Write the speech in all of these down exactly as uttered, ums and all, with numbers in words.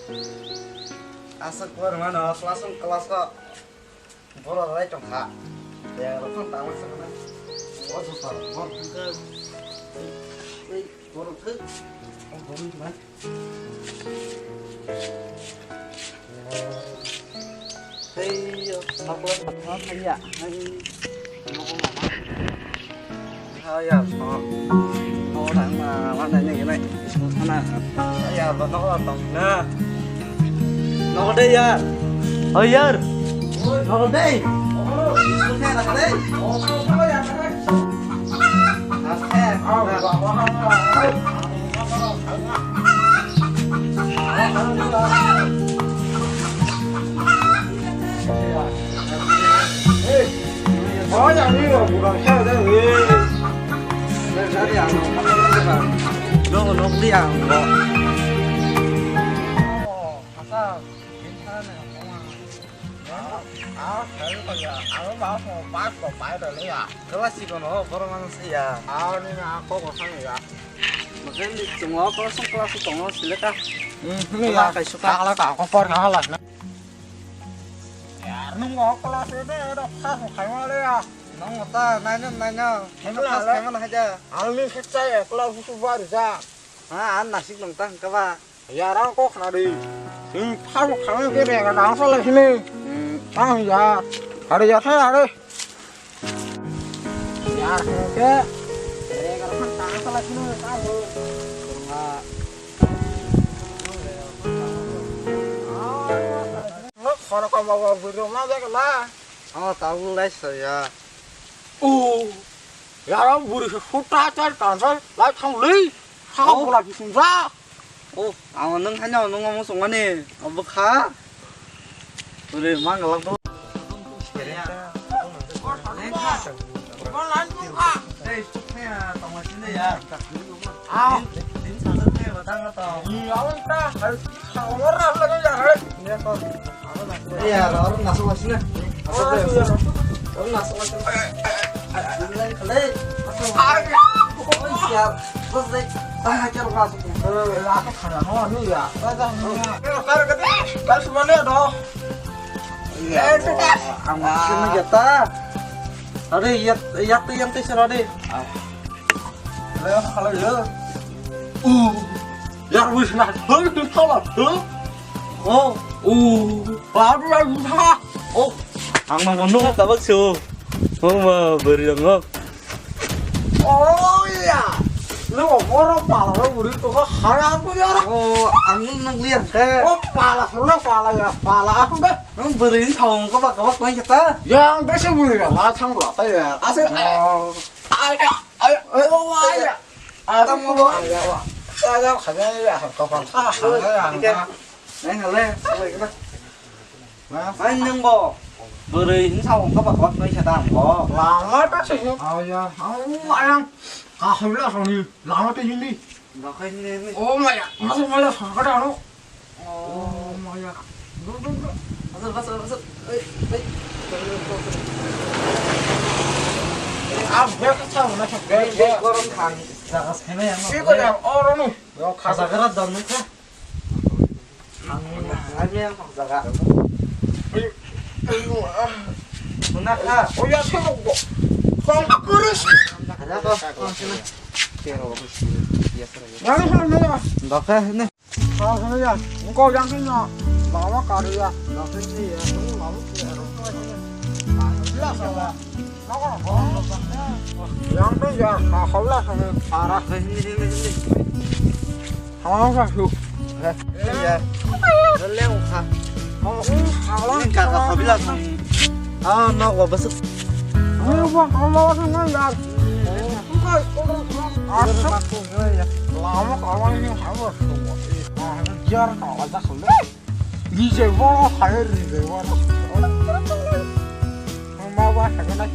Aswk por mano class on class o borok rai tong kha. Yang rok phang tangma sa na. O juta bor thang khe. Ei borok thang. O borok thang. Hei, yo, nokla nokla ya. Hei. Nokla. Ha ya, no. No, nang ma, ma nai nai nai. Sana. Ya, ba nokla tong na. Nokla dei ya. Oh, yar. Nokla dei. Nokla dei. Nokno nokli ang bo. Class sikono borok mano se ya. Ani na kok ko thang ya. Makai ni chungo ko song class tongo seleka. Hmm, ya. Kaisa ka. Ala ka ko por ka hala na. Yar nung o class de do kha ko khai ma le ya. Nung ta nai nung nai nung. Nung class khai ma na haja. Ani se cha ya class su bar ja. Ha, an nasik nung ta hwnkha ba. Yar ang kok khna di. Sing phang khang ke re ga dang sa lai sini. Hmm. Tang ya. Are ya tha are. Yar ke. Re ga khang tang sa lai sini ta ho. Nga. Nga khoro ka ba ba bu ro ma ba la. Ang ta bu lai sa ya. O. Yar ang bu ri sa ta ta ta lai thang le. Sa ka bu la bi sung sa. Oh, ang nwng haino nwng omo songmani, obo kha. Ore, mang galak do. Ah. Iya, orang nasib masih na. Orang nasib masih na. Bilang kali. Siap. Bos deh. Tang hajar masuk. Aku kada mau ni ya. Kalau kata, kalau semuanya ada. Iya. Ang masih na jata. Ada iya, iya tu yang tu serade. Ayo kalau ya. Uh. Yar wis na thung thung thala thung. Oh, oh, baru lagi ha. Oh, ang mau nung tabak su. Oh, ma beri dong. Oh iya. Lu mau borok pala lu beri tuh kok harap tuh ya. Oh, ang nung lihat deh. Oh, pala lu pala ya, pala aku deh. Nung beri ini thong kebak kebak main kita. Yang biasa beri ya, lah thang lah ya. Asik. Oh. Ayo, ayo, ayo, ayo. Ayo, ayo, ayo. Ayo, ayo, ayo. Neng hale, hale kena. Ai neng bo. Beri ini sawang kebak kebak main kita bo. Lama ta sih. Oh ya. Oh, ayang. Kahwila soni. Lama ta ini. Dakhai ni ni. Oh my God. Masuk malah sangkar anu. Oh my God. Dur dur dur. Asal asal asal. Ei ei. Ah, bek sa na sa. Ei, ei, korom thang. Jaga sene ya. Si ko ya, oro nu. Yo khasa gara dam ni kha. Ang ani ang jaga. Una kha. Oh ya, se ko. Kong kuris. Ada ko. Kong sini. Pero ko sini. Ya sara. Nang sini ya. Dakhai ni. Kau sini ya, engkau yang sini ya, mama kari ya. Yang sini ya, mama kari ya. Yang sini ya, kau lah sini, parah. Sini, sini, sini. Kau lah sini. Ya. Leleng kha. Kau, kau lah. Ini kakak kau bilang. Ah, nak apa besok? Ini buat kau lah sini ya. Aswk lama kwbangni habo swngo. Jar kalaijak le. Rijai bono hai rijai bono. Ma ba hai nai.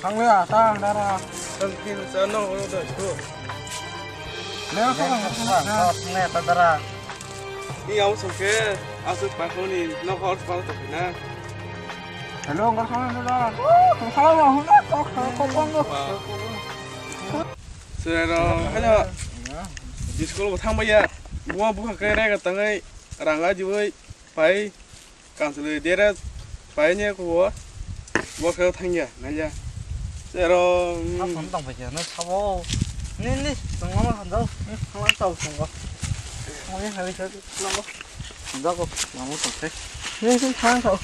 Thangli asa ang dara. Thangli asa no oro da chu. Leo sa ang sa. Thangli asa dara. Ni amo songke asuk pakhoni nok hor pal tokina. Hello, ngar khana na. Khala na huna kok kok kok. Sero hanya school bo thang baya. Buma bukha kere ka tangai ranga jibai pai. Kansulwi dere paine kubo. Bo khe thangya, nanya. Sero. Asam tang paikha na sabo. Ni ni tongma khandao. Ni khana tau tongba. Ni hali khe tongba. Jago namu tongse. Ni ni khana tau.